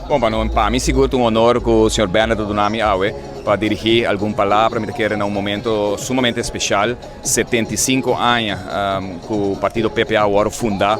Bon, pa no, pa mi sigur un honor ku señor Bernard a duna mi awe pa dirigí algun palabra. Mi ke na un momento sumamente espesial, 75 aña ku partido PPA a fundá,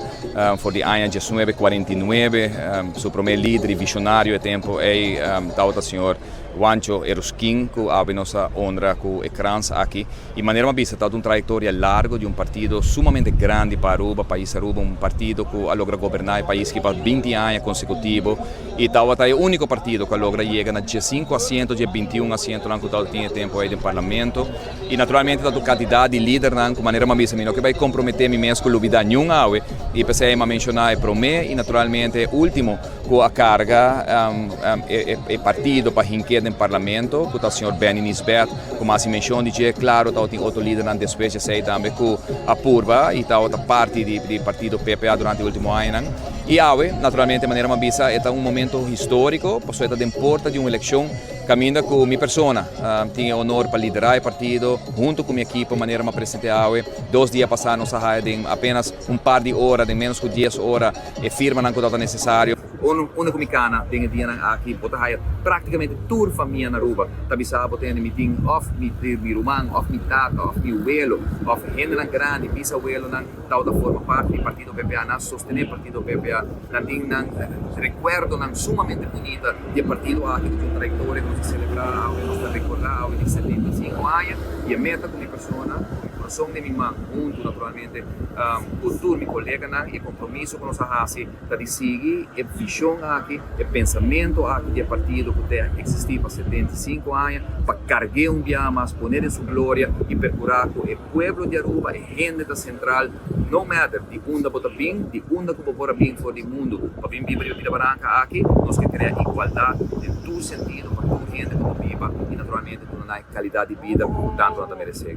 for di aña 1949, su promé lider i vishonario e tempu ei tabata señor Juancho Eruskin, ku awe nos a honra ku e krans aki. I manera m'a bisa, ta un trayektoria largu di un partido sumamente grandi pa Aruba, pais Aruba, un partido ku a logra goberná e pais pa 20 aña konsekutivo i tabata e úniko partido ku a logra yega na 5 asiento di 21 asiento ku tabatin e tempu ei den parlamento. I naturalmente ta kantidat di lidernan ku, manera m'a bisa, mi no ke bai komprometé mi mes ku lubidá ningun awe, i p'esei m'a menshoná e promé i naturalmente último ku a karga e partido pa hink'é den parlamento, ku ta señor Benny Nisbet. Ku m'a hasi menshon di dje, klaro, tabatin otro lidernan despues di esei tambe ku a purba i tabata parti di partido PPA durante e último añanan. I awe, naturalmente, manera m'a bisa, ta un momento históriko, pasobra ta den porta di un elekshon kaminda ku mi persona tin e honor pa liderá e partido huntu ku mi ekipo, manera m'a presentá awe. 2 dia pasá nos a haya den apenas un par di ora, den menos ku 10 ora, e firmanan ku tabata nesesario. Unda ku mi kana den e dianan aki, bo ta haya práktikamente tur famia na Aruba ta bisa bo tende: mi tin òf mi ruman, òf mi tata, òf mi welo, òf hendenan grandi, bisawelo nan tabata forma parti di partido PPA, nan sostené partido PPA, nan tin nan rekuerdonan sumamente bunita di partido aki, ku un trayektoria ku nos ta selebrá awe, nos ta rekordá awe di 75 aña. I e meta ku mi persona, ku kurason den mi man, huntu naturalmente ku tur mi koleganan, i e kompromiso ku nos a hasi ta di sigui e vishon aki, e pensamentu aki di partido ku ta eksistí pa 75 aña, pa karg'é un biaha mas, pone den su gloria i perkurá ku e pueblo di Aruba, e hende ta sentral, no matter di unda bo ta bin, di unda ku bo por bin for di mundu, pa bin biba riba baranka aki, nos ke krea igualdat den tur sentido pa tur hende ku ta biba i naturalmente duna kalidat di bida ku tantu nan ta meresé.